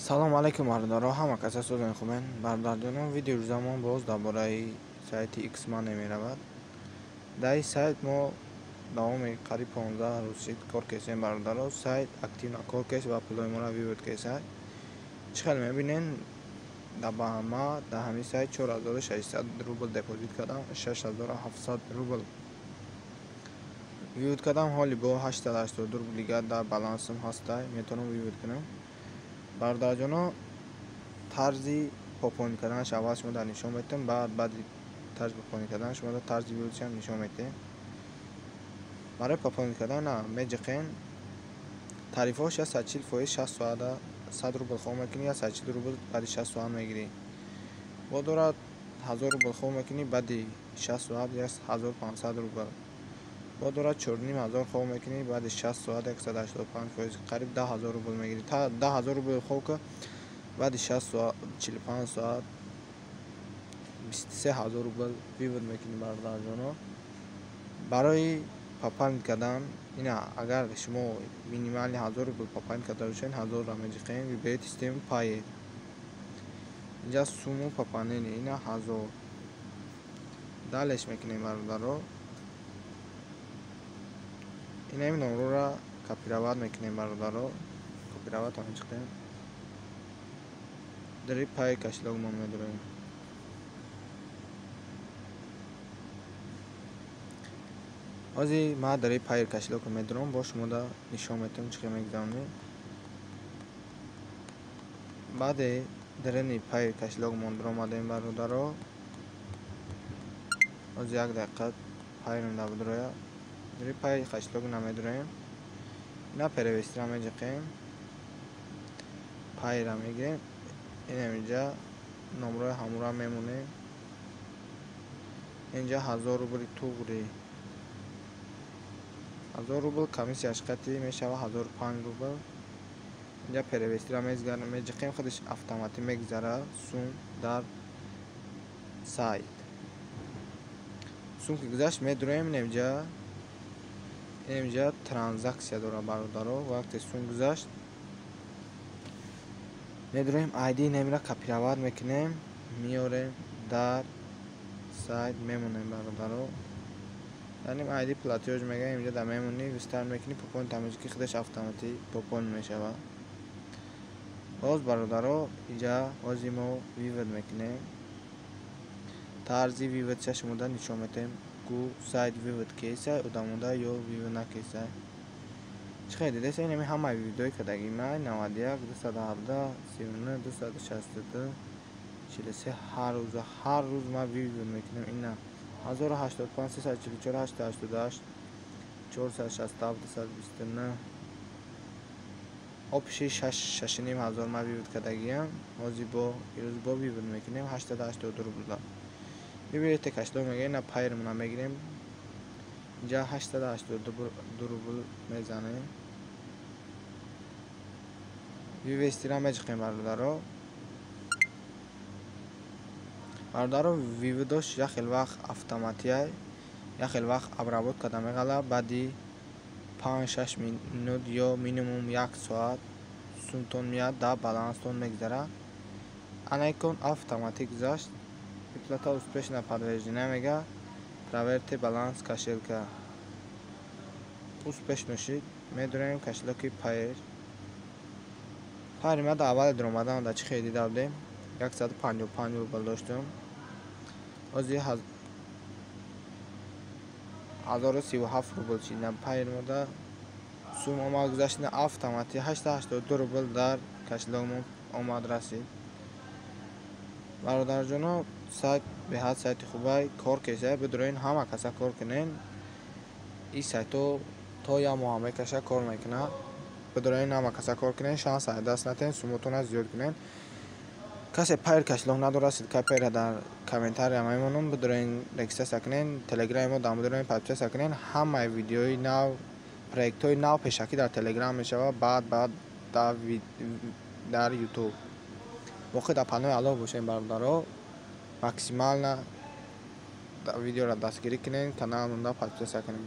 Салом алейкум бародаро, ҳама каса созани хубен. Бародарҷонон, видеои рӯзамон боз дар бораи сайти Xmoney меравад. Дар ин сайт мо давоми қариб 15 рӯз шид кор кесем бародаро. Сайт активно кор кес ва пулои моро вывод кесад. Чӣ хел мебинен, дар ма дар ҳамин сайт 4600 рубл депозит кардам, 6700 рубл вывод кардам. Ҳоли бо 882 рубл дигар дар балансам ҳастай, метавонам вывод кунам. Бародарҷоно, тарзи пополнить карданаш аввал шумо дар нишон метиҳам, баъди тарзи пополнить кардан шумо дар тарзи выводшам нишон метиҳем. Барои пополнить кардан меҷиқен, тарифҳош 140% 60 соата 100 рубл хоб мекунӣ, 140 рубл баъди 60 соат мегирӣ. Бо дорад 1000 рубл хоб мекунӣ, баъди 60 соат 1500 рубл. Бо дорад 4500 хоб мекунӣ, баъди 60 соат 185%, қариб 10000 рубл мегирӣ. Та 10000 рубл хоб ка, баъди 60 соат 45 соат 23000 рубл вывод мекунӣ бародарҷоно. Барои пополнить кардан ина агар шумо минимальный 1000 рубл пополнить карда бошед, 1000 ро меҷиқем, выберите систему Payeer. Инҷа сумму пополнения ина 1000. Далеш мекунем бародаро. Ина ин номерро копировать мекунем бародаро. Копировать меҷиқем. Дар Payeer кошелёкмон медорем. Ҳозир ман дар Payeer кошелёкро медорам, бо шумо да нишон метиҳам чӣ хел мегузаронем. Баъде дарини Payeer кошелёкмон даромадем бародаро. Ҳозир як дақиқа Payeer-м да бидроя. Дар Payeer кошелёк намедроем. Ина перевести-ро меҷиқем. Payeer-ро мегирем. Инам инҷа номрои ҳамура мемонем. Инҷа 1000 рубли туғри. 1000 рубл комиссияш қатъи мешавад 1005 рубл. Инҷа перевести-ро меҷиқем, худаш автоматӣ мегузарад сум дар сайт. Сум ки гузашт медроем, инҷа транзаксия дорад бародаро. Вақте сум гузашт медроем, ID немира копировать мекунем, меорем дар сайт мемонем бародаро. Яъне ID платёж мегӯям, инҷа дар мемонӣ, вистар мекунӣ, пополнить тамоҷи худаш автоматӣ пополнить мешавад. Боз бародаро, инҷа ҳозир мо вывод мекунем. Тарзи выводша шумо да нишон метиҳем, ку сайт вывод кесай, одамода ё вывод накесай. Чӣ хел дидеса, инами ҳамаи выводҳои кардагии ман 91, 217, 39, 262, 43. Ҳар рӯз ман вывод мекунам. Ина 1085, 344, 888, 467, 229. Опши 6,5 ҳазор ман вывод кардагиам. Ҳозир бо ирӯз бо вывод мекунем 882 рубл. Выберите кошелёк мегӯем, ина Payeer-мона мегирем. Инҷа 882 рубл мезанем. Вывести-ро меҷиқем бародаро. Бародаро, выводош як хел вақт автоматиай, як хел вақт обработка карда меғалад. Баъди 5-6 минут ё минимум 1 соат сумтон меяд, дар баланстон мегузарад. Ана икон автоматӣ гузашт. Выплата успешно подтверждена мега. Проверьте баланс кошелька. Успешно шид. Медорем кошелёки Payeer. Payeer ма дар аввали даромадан дар чӣ хел дида будем? 155 рубл доштам. Ҳозир 1037 рубл шидам Payeer мода. Сум омад гузашт, автоматӣ 882 рубл дар кошелёкмон омад расид. Бародарҷоно, сайт беҳад сайти хубай, кор кесай, бидроен ҳама каса кор кунен. Ин сайтҳо то як моҳ мекаша кор мекунад. Бидроен ҳама каса кор кунен, шанс аз даст натиҳен, суммотонро зиёд кунен. Касе Payeer кошелёк надорад, ссылкаи Payeer-ро дар комментария мемонам, бидроен регистрация кунен, телеграми мо дар бидроен подписаться кунен. Ҳамаи видеои нав, проектҳои нав пешакӣ дар телеграм мешавад, баъд дар ютуб. Боқӣ дар паноҳи Аллоҳ бошем бародаро. Максимально видеоро дастгирӣ кунен, каналмонро подписаться кунен.